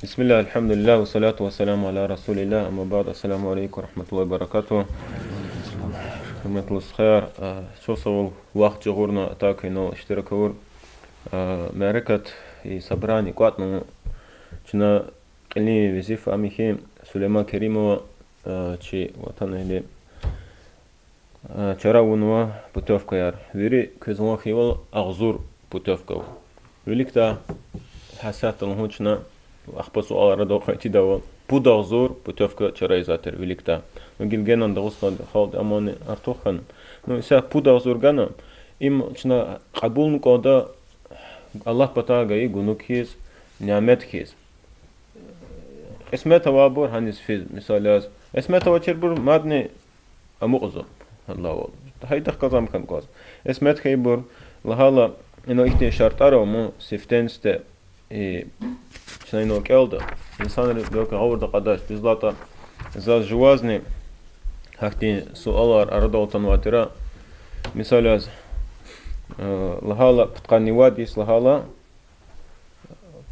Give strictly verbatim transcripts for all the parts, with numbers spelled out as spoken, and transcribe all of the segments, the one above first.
بسم الله، الحمد لله، والصلاة والسلام على رسول الله، أما بعد، السلام عليكم ورحمة الله وبركاته. Гьуьрметлу стхаяр, чухсагъул вахт жагъурна атайла иштирак авур мярекат, и собрание кӀватӀна, чна кьилин везифа ам я хьи, Сулейман Керимова, чи ватанэгьли, чара авунва путёвкаяр. Вири квез ван хьайивал агъзур путёвка ава. Виликдай гьасятда лугьун чна, ахпа суал арадал къвен тийидайвал, пуд агъзур путёвка чара ийизвай тир виликдай. Ну, гила генани Дагъустанда халкьди амни артух хьана. Ну, исятда пуд агъзур гана, им чна кьабулна кӀанда Аллагьдин патай гайи гунуг хьиз, нямет хьиз. Кьисмет авайбур гьаниз физ, мисал яз. Кьисмет авачирбур мадни амукьзава, Аллагьвал. Гьайдахъ галаз ам хьана кӀанзава. Кьисмет хьайибур, лагьайла, инал ихьтин шартӀар ава ман сифтени-сифте, чна инал кӀелда, инсанри белки гъавурда кьадач, дуьз лагьайтӀа, заз жувазни гьахьтин суалар арадал атанвай тир. Мисал яз, лагьайла, пудкъанни вад йис лагьайла,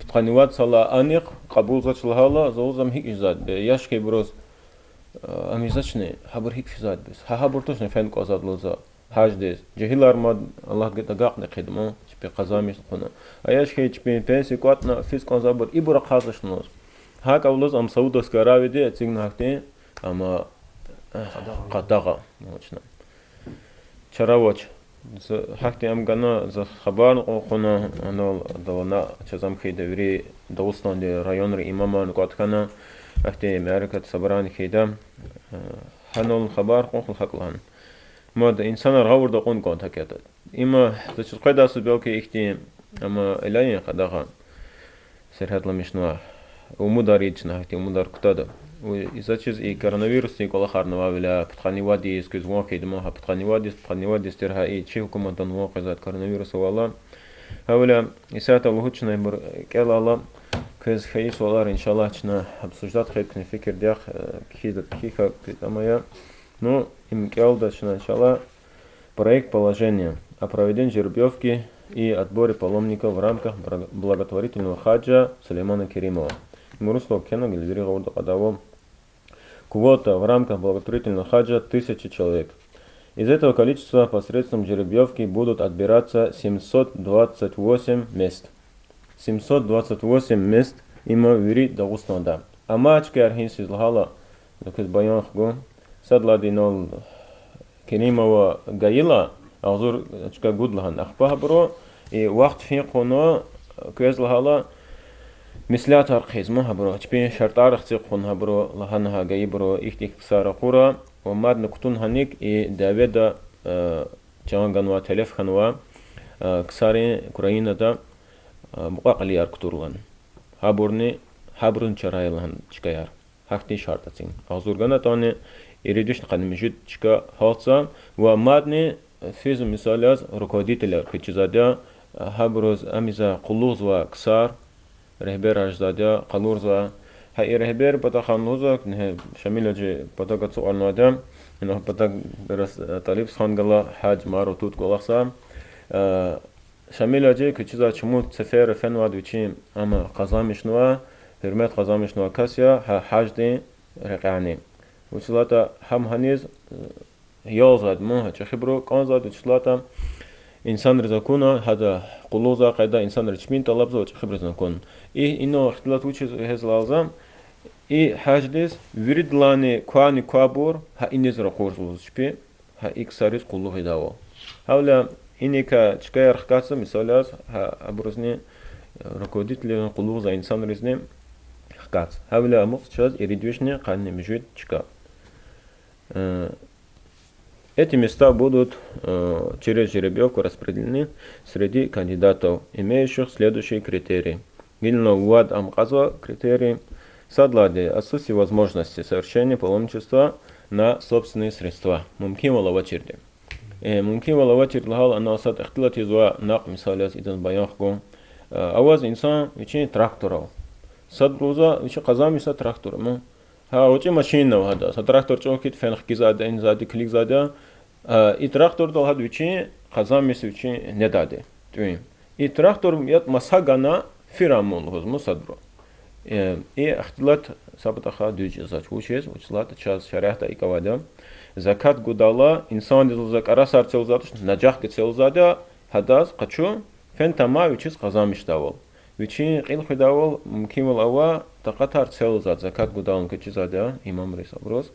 пудкъанни вад йисалай анихъ кьабулзавач лагьайла, за лугьузва, ам гьикӀ жезвайди я, яш хьайибуруз, ам ийизвачни, гьабур гьикӀ физвайди я бес. Гьа, гьабур тушни фена кӀанзавайди лугьузва гьаждиз. Жегьилар мад Аллагьди агакьна хъийида ман, чпи къазанмишна кьуна. А яш хьайи чпин пенсия кӀватӀна физ кӀанзавайбур, ибур ахъайзавач лугьуз. ГьакӀ авай лугьуз ам Саудовская Аравияди эцигна гьахьтин, амма къадагъа, вучна. Чара авач. Гьахьтин ам гана, за хабарни кьун хъувуна, анал далана чаз ам хьайида, вири Дагъустандин районрин имамарни кӀватӀ хьана, гьахьтин мярекат, собрание хьайида. Гьанал хабар кьун хъувуна гьакӀ лагьана. Мад инсанар гъавурда акьун кӀанда гьакӀ ятӀа. Има за чиз къведай йисуз белки ихьтин, амма илайин къадагъа сергьятламишнава. Умудар ийида чна, гьахьтин умудар кутада. Заз чиз и коронавирусдин кӀвалахарни авайвиляй, пудкъанни вад йис, квез ван хьайида ман, гьа пудкъанни вад йис, пудкъанни вад йис тир гьа и чи гьукуматдани ван къвезвайди коронавирус авайла. Гьавиляй исятда лугьуда чна ибур кӀелайла, квез хьайи суалар, иншаллагь, чна обсуждать хъийида куьн фикирдихъ, кхьида, кхьихь, куьтӀамая. Ну, им кӀелда чна, иншаллагь. Проект положения о проведении жеребьёвки и отборе паломников в рамках благо-, благотворительного хаджа Сулеймана Керимова. Им урусдал кхьена, гила вири гъавурда кьадайвал. Квота в рамках благотворительного хаджа — тысяча человек. Из этого количества посредством жеребьёвки будут отбираться семьсот двадцать восемь мест. Семьсот двадцать восемь мест, има вири Дагъустанда. Амма чкаяр гьиниз лагьайла, за квез баян хгу. Сад лагьайди инал Керимова гайила, агъзур чка гуда лагьана ахпа гьабуру, и вахт фин хъувуна, квез лагьайла, меслятар хъийизма гьабуру, чпин шартӀар хци хъувуна гьабуру, лагьана гьа гайибуру, ихьтин ксар ракъура, ва мадни кутуна гьаник и дяведа чан ганвай, телеф хьанвай ксарин Украинада мукьва-кьилияр кутурла. Гьабурни, гьабурузни чара ая лагьана чкаяр. Гьахьтин шартӀ эцигна. Агъзур ганатӀани, ирид вишни къанни муьжуьд чка гьалтзава, ва мадни физва, мисал яз, руководителар квез чизвайди я, гьабуруз ам ийизвай къуллугъзавай ксар, регьберар жезвайди я, къалурзавай. Гьа и регьберрин патахъай лугьузва, Шамил гьажи патав ацукьарнавайди я, ина патав берес, э, ТӀалибстханди гала, гьаж мар атуд кӀвалахзавай. Э, Шамил гьажи квез чизвай чумуд сеферда фенвайди вичин, ам къазанмишнавай, гьуьрмет къазанмишнавай кас я гьа гьаждин рекьяйни. Вучиз лагьайтӀа гьам гьаниз, э, ялзавайди ман, гьа чӀехибуру кӀанзавайди, вучиз лагьайтӀа инсанриз акуна, гьада къуллугъзавай къайда, инсанриз чпин тӀалабзава, чӀехибуруз акуна. И, инал ихтилат вучиз гьезлалза, и гьаждиз виридалайни квайни квайбур гьа иниз ракъурзава лугьуз чпи, гьа и ксариз къуллугъ ийидайвал. Гьавиляй иникай чкаяр хкатзава, мисал яз, гьа абурузни, руководителризни, къуллугъзавай инсанризни хкатзава. Гьавиляй амукьзава чаз ирид вишни къанни муьжуьд чка. Э, эти места будут, э, через жеребьёвку распределены среди кандидатов, имеющих следующие критерии. Гила вад ам кьазва критерий. Сад лагьайди: отсутствие возможности совершения паломничества на собственные средства. Мумкинвал авачирди. Э, мумкинвал авачирди лагьайла, анал сад ихтилат ийизва, накь, мисал яз, идаз баян хгу. Э, аваз инсан вичин трактор ава. Сад лугьузва вичи къазанмишзавай трактор ама. Гьа, гъвечӀи машин ава гьада. Са трактор чӀух хьайитӀа фена хкизавайди, инзавайди, килигзавайди. А, и трактордал гьада вичин къазанмишзава вичин недайди тӀуьн. И трактор ятӀа маса гана, фир ама лугьузва ман садбуру. Э, и ихтилат са патахъай дуьз жезвач. Вучиз, вучиз лагьайтӀа чаз шариатда икӀ авайди я. Закат гудайла инсандиз лугьузва кӀарасар целзавайди туш, нажах гецелзавайди я, гьадаз къачу, фена тамам вичиз къазанмишдайвал. Вичин кьил хуьдайвал, мумкинвал авай такьатар целзавайди, закат гудайла кечизвайди я имамриз, абуруз.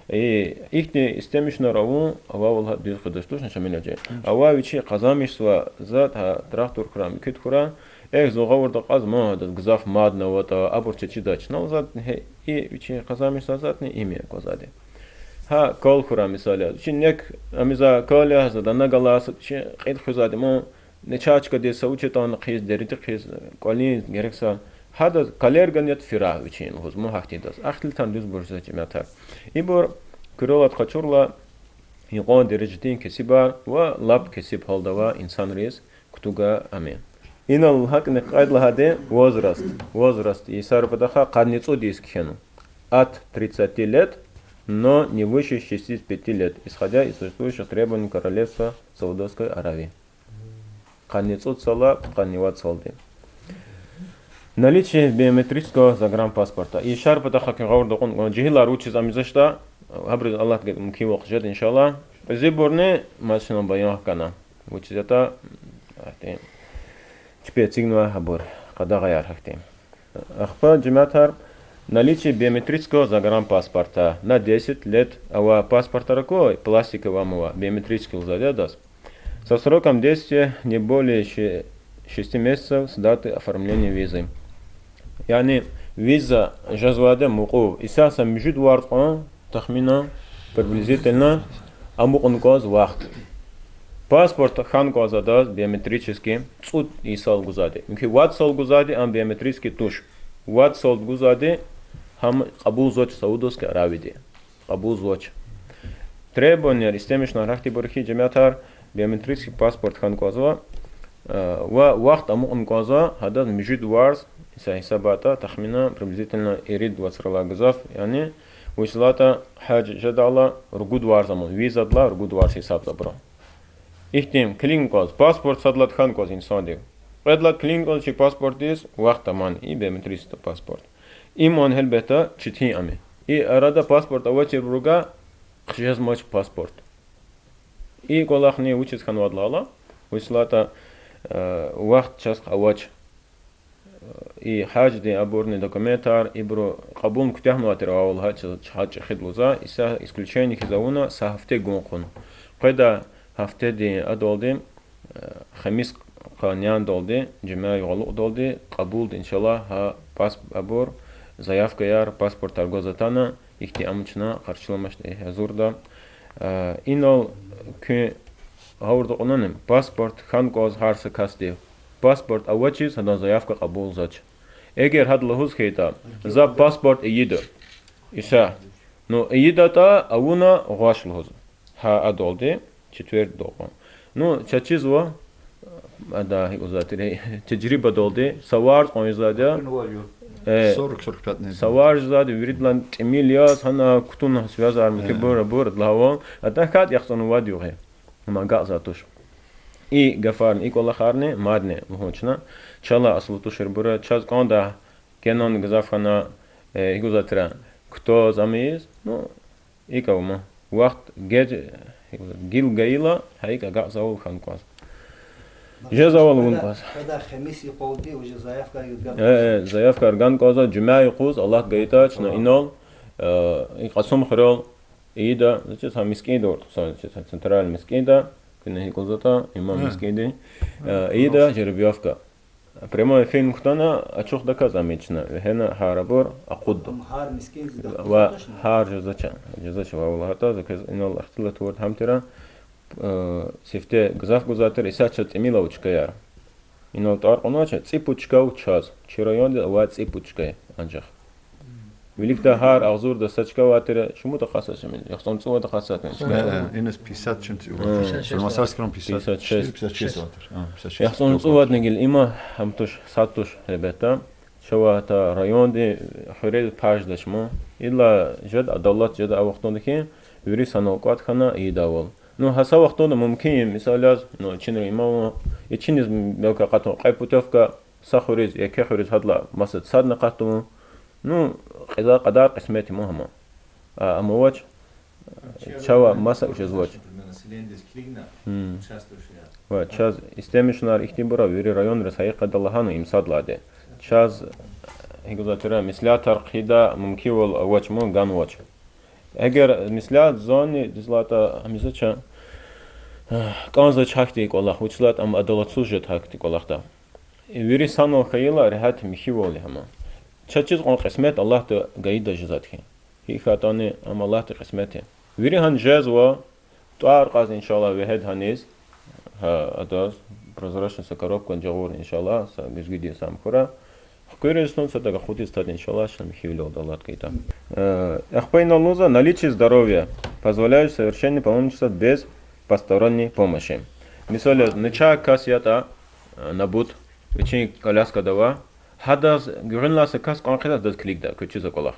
Э, ихьтин истемишунар авун, авайвал гьа дуьз къведач, тушни, Шамил гьажи? Авай вичи къазанмишзавай затӀ, гьа трактор хьурай, муькуьд хьурай, эхь, зун гъавурда акьазма, гьадаз гзаф мадни аватӀа, абур чечидач. Чна лугьузвайди, гье, и вичи къазанмишзавай затӀни им я аквазвайди. Гьа кал хьурай, мисал яз. Вичин нек амизвай кал я, за дана галай са вичин кьил хуьзвайди, ма, нечакадиз са вуч ятӀани хъийиз, дереди хъийиз, кӀвалин герек са. Гьадаз калергани ятӀа фирай вичин лугьуз, ма гьахьтиндаз. Ахьтин тан дуьз бурж жезвач, жемятар. Ибур куьрелай къачурла, юкьван дережадин кесибар ва лап кесиб гьалда авай инсанриз кутугай ам я. Инал гьакӀни къведа лагьайди возраст. Возраст йисара патахъай къанни цӀуд йис кхьена. От тридцати лет, но не выше шестидесяти пяти лет, исходя из существующих требований Королевства Саудовской Аравии. Къанни цӀуд салай пудкъанни вад салди. Наличие биометрического загранпаспорта. И йисара патахъай куьн гъавурда кьун кӀанда, жегьилар вучиз ам ийизвачтӀа, гьабуруз Аллагьди мумкинвал хъжеда, иншаллагь. Кьуьзуьбурни мад чна баян хкана. Вучиз ятӀа, ахьтин, чпи эцигнавай гьабур, къадагъаяр гьахьтин. Ахпа, жемятар, наличие биометрического загранпаспорта на десять лет авай паспортар акваз, пластиковый ам авай, биометрический лугьузвайди адаз. Со сроком действия не более шести месяцев с даты оформления визы. Яни виза жезвайди мукьув, исятда са муьжуьд варз кьван, тахминан, приблизительно, амукьун кӀанзава вахт. Паспорт хьана кӀанзава адаз биометрический цӀуд йисалди гузвайди. Муькуь вад салди гузвайди ам биометрический туш. Вад салди гузвайди гьам кьабулзавач Саудовской Аравияди. Кьабулзавач. Требованияр, истемишунар гьахьтинбур хьи, жемятар, биометрический паспорт хьана кӀанзава, ва вахт амукьун кӀанзава гьадаз муьжуьд варз, са гьисабайтӀа, тахминан, приблизительно ирид вацралай гзаф, яни, вучиз лагьайтӀа гьаж жедайла ругуд варз амукьна, визадилай ругуд варз гьисабзава абуру. Ихьтин килигун кӀанзава, паспорт сад лагьай хьана кӀанзава инсандив. Кьвед лагьай килигун кӀанзава чи паспортдиз, вахт амукьна, и биометрический паспорт. Им гьелбетда четин ам я. И арада паспорт авачирбуругай хъжезмач паспорт. И кӀвалахни вучиз хьанвайди лагьайла, вучиз лагьайтӀа, э, вахт чаз авач. И гьаждин абурни документар, ибуру кьабулни куьтягьнавай тир авайвал гьа чаз, гьа чӀехиди лугьузва, исятда исключение хьиз авуна са гьафте гун хъувуна. Къведай гьафтедин адалди, э, хамис къанни яндалди, жуьмя югъ алукӀдалди, кьабулда, иншаллагь, гьа пасп-, абур, заявкаяр, паспортар гваз атана, ихьтин ам чна къаршиламишда, гьазурда. Э, инал куьн гъавурда кьунани, паспорт хьана кӀанзава гьар са касдив. Паспорт авачиз гьадан заявка кьабулзавач. Эгер гьада лугьуз хьайитӀа, за паспорт ийида. Исятда. Ну, ийидатӀа, авуна гъваш лугьуз. Гьа адалди, четвертьдал кьван. Ну, чаз чизва, ада, гьикӀ лугьузвай тир, тежрибадалди, са варз кьван ийизвайди я. Э, са варз ийизвайди, виридалай тӀимил яз, гьана кутуна связар, муькуьбур, абур, лагьайвал. Адан хьайитӀа яхцӀурни вад югъ я. Амма агакьзавай туш. И гафарни, и кӀвалахарни мадни лугьун чна. Чалай аслу туширбура, чаз кӀандай генани гзаф хьана, э, гьикӀ лугьузвай тир, кутаз ам ийиз, ну, икӀ ава ма. Вахт геж-, гил гайила, гьа икӀ агакьзавайвал хьана кӀанзава. Жезвайвал авун кӀанзава. Э, э, заявкаяр гана кӀанзава, жуьмя юкъуз, Аллагьди гайитӀа, чна инал, э, и Кьасумхуьрел ийида, значит, гьа мискӀинда авуртӀа хъсан, значит, гьа центральный мискӀинда, куьне гьикӀ лугьузватӀа, имам мискӀинда, э, ийида жеребьёвка. Прямой эфирни кутана, ачухдаказ ам ийида чна. Вегьена гьар абур акъудда. Ва гьар жезвач, жезвач вавал гьатта, за квез инал ихтилат авурди гьам тир, э, сифте гзаф гузвай тир, исятда чаз тӀимил ава чкаяр. Инал тӀвар кьунвач, цӀипуд чка ава чаз. Чи районда авай цӀипуд чка я анжах. Виликдай гьар агъзурда са чка авай тир, шумуд акъатзавай, Шамил? ЯхцӀурни цӀувад акъатзавай тир чка. Э, э, инал пятьдесят чем-то ава. Э. Первомайск район пятьдесят, пятьдесят шесть. Пятьдесят шесть авай тир. А, пятьдесят шесть. ЯхцӀурни цӀувадни гила има, гьам туш, сад туш, гьелбетда. Чавай гьатта районди, хуьрез пай жедач ма. Идалай жеда, адалат жеда а вахтунда хьи, вири санал кӀватӀ хьана ийидайвал. Ну, гьа са вахтунда мумкин я, мисал яз, ну, чинра има ава, и чиниз белки акъатун кьве путёвка, Са хуьруьз, еке хуьруьз гьадалай масад садни акъат тавун. Ну, кьизвай кьадар кьисмет я ман гьам. А, амма вач, чавай масакӀ жезвач. Ва чаз истемишунар ихьтинбур ава, вири районриз гьа и къайдада лагьана им сад лагьайди. Чаз, гьикӀ лугьузватӀа, меслятар хъийидай мумкинвал авач ман, ганвач. Эгер меслят зани дуьз лагьайтӀа, гьамиша ча кӀанзавач гьахьтин кӀвалах, вучиз лагьайтӀа ам адалатсуз жеда гьахьтин кӀвалахда. Вири санал хьайила регьят, михьивал я гьам. Чаз чиз кьван кьисмет Аллагьди гайиди жезвайди хьи. ГьикӀ хьайитӀани, ам Аллагьдин кьисмет я. Вири гьана жезва, тӀвар кьаз, иншаллагь, вегьеда гьаниз. Гьа, адаз прозрачный са коробкани жагъурна, иншаллагь, са гуьзгуьдин са мухьра. Хкуьриз тун, садак акъудиз тада, иншаллагь, чна михьивилелди Аллагьди гайитӀа. Э, ахпа инал лугьузва: наличие здоровья, позволяющее совершение паломничества без посторонней помощи. Мисал яз, начагъ кас ятӀа, э, набут, вичин коляскада ава, гьадаз гуьгъуьнлай са кас кьван хъийида адаз килигда, квез чизвай кӀвалах.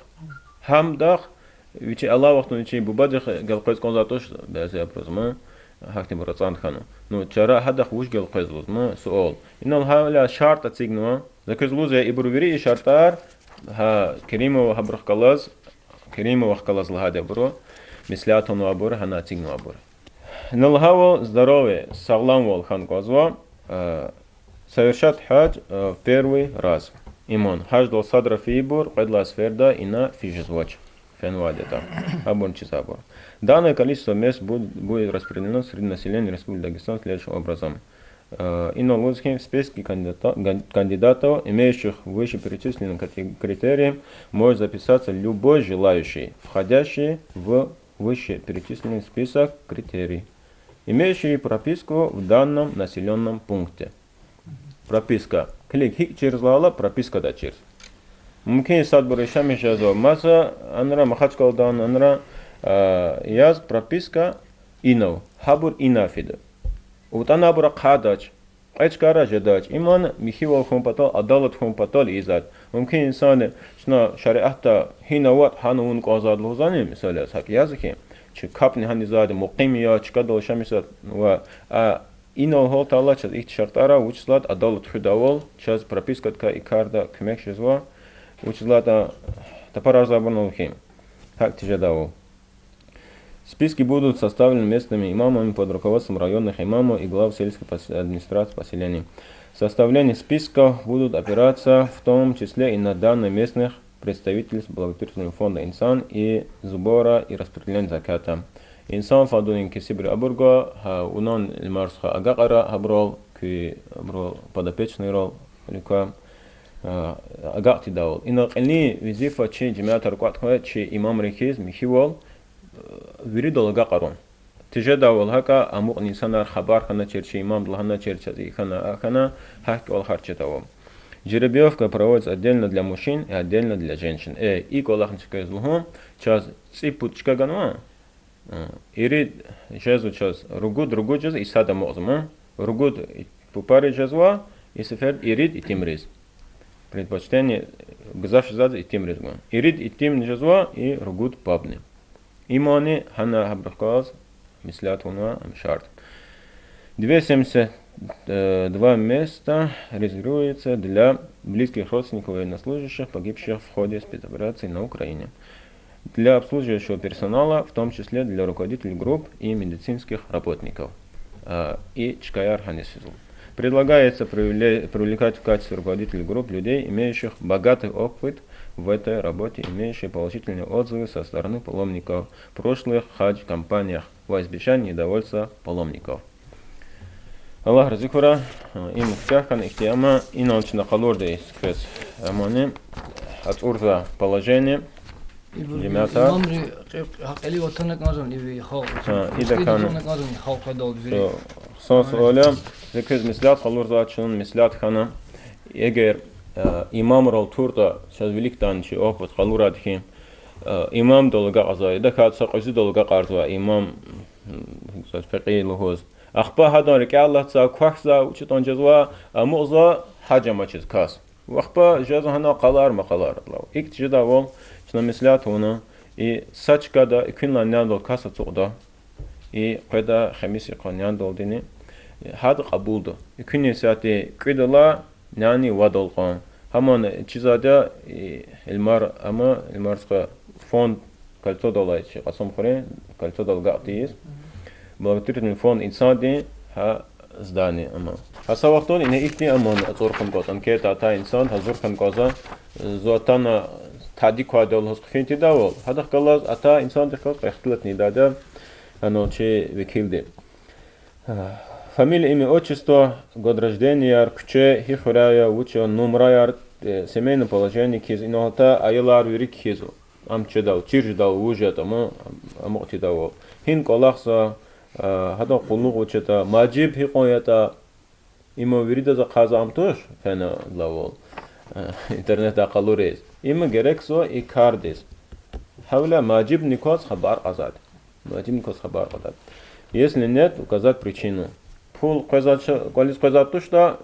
Гьадахъ вичи алай вахтунда вичин бубадихъ гелкъвез кӀанзавайди туш, бязи абуруз ман, гьахьтинбур ацӀан хьана. Ну, чара гьадахъ вуж гелкъвезва лугьуз ман, суал. Инал гьавиляй шартӀ эцигнава, за квез лугьуз я, ибур вири и шартӀар, гьа, Керимова гьабурухъ галаз, Керимовахъ галаз лагьайди я абуру, меслят авунвайбур, гьана эцигнавайбур. Инал лагьайвал, здоровье, сагъламвал хьана кӀанзава, э, совершать гьаж, э, в первый раз. Иман, гьаждал садра фейибур кьвед лагьай сеферда ина физ жезвач. Фенвайди ятӀа. Абурни чизвайбур. Данное количество мест буд-, будет распределено среди населения Республики Дагестан следующим образом. Э, инал лугьуз хьи, в списке кандидата-, ган-, кандидатов, имеющих вышеперечисленные кате-, критерии, может записаться любой желающий, входящий в вышеперечисленный список критерий, имеющий прописку в данном населённом пункте. Прописка. Килиг, гьикӀ чирзаватӀа, пропискадай чирзава. Мумкин, садбур яшамиш жезва маса, анра Махачкъаладани, анра, а, яз прописка инал, гьабур ина фида. АтӀана абур ахъайдач, кьве чкайра жедач. Иман михьивал хьун патал, адалат хьун патал ийизвайди. Мумкин, инсанди чна шариатда гьина аватӀа гьана авун кӀанзавайди лугьузвани, мисал яз, гьакӀ яз хьи, чи капӀни гьана ийизвайди, мукьим я, чкадал яшамиш жезва, ва, а, инал гьалтайла чаз ихьтин шартӀар ава, вучиз лагьайтӀа адалат хуьдайвал, чаз пропискадикай и карда куьмек жезва, вучиз лагьайтӀа тапарарзавайбурни ава хьи, гьакӀ тежедайвал. Списки будут составлены местными имамами под руководством районных имамов и глав сельских пос-, администраций поселений. Составление списков будут опираться в том числе и на данные местных представительств благотворительного фонда «Инсан» и сбора и распределения заката. «Инсан» фондунин кесибри абур гва, гьа, вунани лимар стха агакьара абурал, куь абурал подопечныйрал, луьква, а, агакь тийидайвал. Ина кьилин везифа чи жемятар кӀватӀ хьайи чи имамри хьиз михьивал, виридал агакьарун. Тежедайвал гьакӀа, амукьна инсанар хабар хьаначир, чи имамди лагьаначир, чаз и хьана, а хьана, гьахьтин кӀвалахар жедайвал. Жеребьёвка проводится отдельно для мужчин и отдельно для женщин. Э, и кӀвалахни чкайиз лугьун, чаз цӀипуд чка ганва, э, ирид жезва чаз, ругуд, ругуд жезва, и сад амукьзава. Ругуд и папари жезва, и сеферда ирид итимриз. Предпочтение гзаф жезвайди итимриз гун. Ирид итимни жезва, и ругуд пабни. Имани гьана гьабурухъ галаз меслят авунва, ам шартӀ. Двести семьдесят два места резервируется для близких родственников военнослужащих, погибших в ходе спецоперации на Украине, для обслуживающего персонала, в том числе для руководителей групп и медицинских работников. А, и чкаяр гьаниз физва. Предлагается привле-, привлекать в качестве руководителей групп людей, имеющих богатый опыт в этой работе, имеющие положительные отзывы со стороны паломников, прошлых хадж-компаниях, во избежание недовольства паломников. Аллагь рази хьурай, им куьтягь хьана ихьтин, амма инал чна къалурда и квез, амани, ацӀурзавай положение, жемятар. Имамри кьи-, гьакъили ватана кӀанзавани, иви халкь, гьа, ида кьи-, кана, ватана кӀанзавани халкь къведалди вири. Хъсан суал я, за квез меслят къалурзавай, чун меслят хьана, эгер, э, имамрал туртӀа, чаз виликдай чи опыт къалурайди хьи, э, имамдал агакьарзавай, идакай са кьуьзуьдал агакьарзавай имам, м, фекьи лугьуз. Ахпа гьадан рикӀел алатзава, квахьзава, вуч ятӀани жезва, амукьзава гьаж амачиз кас. Ахпа жезва гьана къалар-макъалар лав. ИкӀ тежедайвал, чна меслят авуна, и са чкада экуьнилай нянидал кас ацукьда, и къведа, хемис йикъан нянидалдини, гьада кьабулда. Экуьнин исятда кӀуьдалай Няни вад алкьун. Гьаман чизвайди я, и, Эльмар, ама, Эльмар стха фонд кольцодал алай чи, Кьасумхуьруьн кольцодал агакь тийиз. Благотворительный фонд инсандин, гьа, здание ама. Гьа са вахтунда ина ихьтин аман ацӀур хьана кӀанзава, анкета атай инсандиз гьазур хьана кӀанзава, зун атана тади квайди я лугьуз хъфин тийидайвал, гьадахъ галаз атай инсандихъ галаз ихтилатни ийидайди я, гьанал чи векилди. Фамилия, имя, отчество, год рождения, куьче, гьи хуьряй я, вуч я, нумраяр, э, семейное положение кхьиз, инал гьатта аялар вири кхьиз, ам чидайвал, чир жедайвал, вуж ятӀа ама, амукь тийидайвал. Гьина кӀвалахзава, а, гьадан къуллугъ вуч ятӀа, мажиб гьикьван ятӀа, има виридаз ахъайзавай ам туш, фена лавал, а, интернетда къалуриз. Има герекзава и кардиз. Гьавиляй мажибни кваз хабар кьазвайди. Мажибни кваз хабар кьазвайди. Если нет, указать причину. Пул къвезвач-, кӀвализ къвезвайди туштӀа,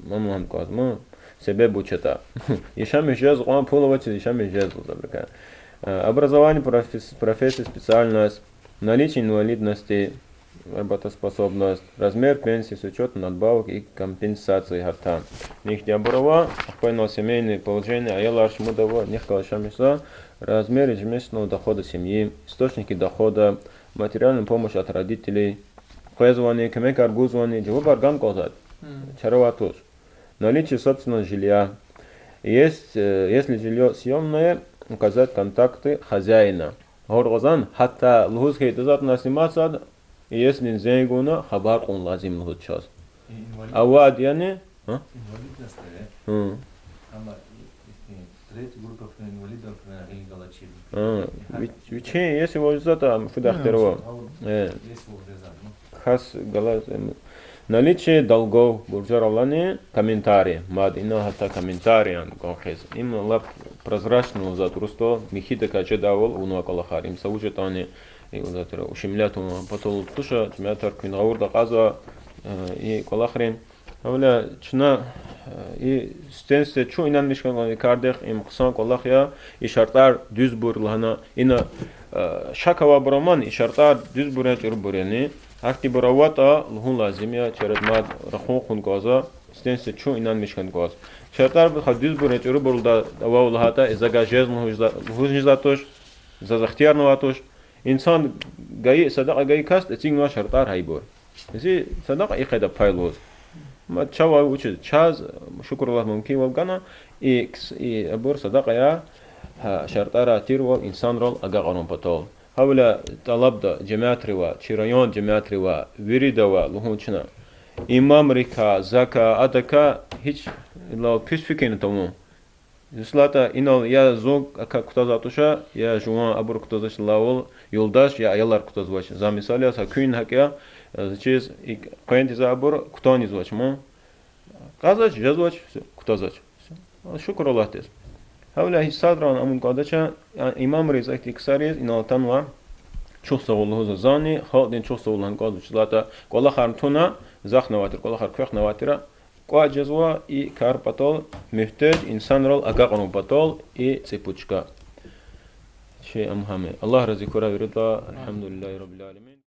маман кваз, ма, себеб вуч ятӀа. Яшамиш жез кьван, пул авачиз яшамиш жез лугьузва абурукай. А, образование, профес-, профессия, специальность, наличие инвалидности, работоспособность, размер пенсии с учётом надбавок и компенсаций гьатта. Нихьтин абур ава, ахпа инал семейное положение, аялар шумуд ава, нихъ галаз яшамиш жезва, размер ежемесячного дохода семьи, источники дохода, материальная помощь от родителей, къвезвани, куьмекар гузвани, жавабар гана кӀанзавайди. Чара авай туш. Наличие собственного жилья. Есть, э, если жильё съёмное, указать контакты хозяина. Гъавурда кьазва, гьатта лугьуз хьайитӀа, затна сниматься, если зенг авуна, хабар кьун лазим лугьуз чаз. Авайди яни? А? Инвалидность, э? Гьм. Амма и, и, третья группа инвалидов, э, гьикӀ галачир. А, ви-, вичин, если вуж затӀа, ам фу дахтер ава. Э. Если вуж затӀа, ну. Хас галаз, эм, наличие долгов, буржар алани, комментарий, мад ина гьатта комментарий ан кӀан хьиз. Им лап прозрачный лугьузвайди урусдал, михьидаказ жедайвал авунвай кӀвалахар. Им са вуж ятӀани, и лугьузвайди тир, ущемлять авун патал туш, жемятар куьн гъавурда кьазва, э, и кӀвалахрин. Гьавиляй чна, э, и стенсе чун инанмиш хьана кӀанда и кардихъ, им хъсан кӀвалах я, и шартӀар дуьзбур лагьана, ина, э, шак авайбур амани, и шартӀар дуьзбур яни, чӀурубур яни, гьахьтинбур аватӀа, лугьун лазим я, чара мад рахун хьун кӀанзава, стенсе чун инанмиш хьана кӀанзава. ШартӀар бухъа дуьзбур яни, чӀурубур лугьуда, авай лагьайтӀа, и завай жез лугьуз-, лугьуз жезвач туш, заз ихтияр авач туш. Инсан гайи, садакьа гайи касди эцигнавай шартӀар гьайибур. Зи садакьа и къайда пай лугьуз. Ма чавай вучиз, чаз, шукур Аллагь, мумкинвал гана, и кс-, и абур садакьаяр, гьа, шартӀарар тирвал инсанрал агакьарун патал. Гьавиляй тӀалабда жемятривай, чи район жемятривай, виридавай лугьун чна. Имамрикай, закай, адакай гьич, лагьайтӀа, пис фикирни тавун. ЗуслагьайтӀа инал я зун акай кутазвай туш, я жуван абур кутазвач лагьайвал, юлдаш я аялар кутазвач. За мисал яз, гьа куьн гьакӀ я, заз чиз, и къвен тийизвайбур кутанизвач ман. Кьазвач, жезвач, всё, кутазвач. Всё. Шукур Аллагьдиз. Гьавиляй гьич садрани амун кӀандач, а, имамриз, ахьтин ксариз инал атанвай чухсагъул лугьузва зани, халкьдин чухсагъул лагьана кӀанзава, вучиз лагьайтӀа кӀвалахар туна, захъни авай тир, кӀвалахар квехъни авай тир, кӀватӀ жезва и кар патал, муьгьтеж инсанрал агакьарун патал и цепочка. Чи ам гьам я. Аллагь рази хьурай виридалай. الحمد لله رب العالمين.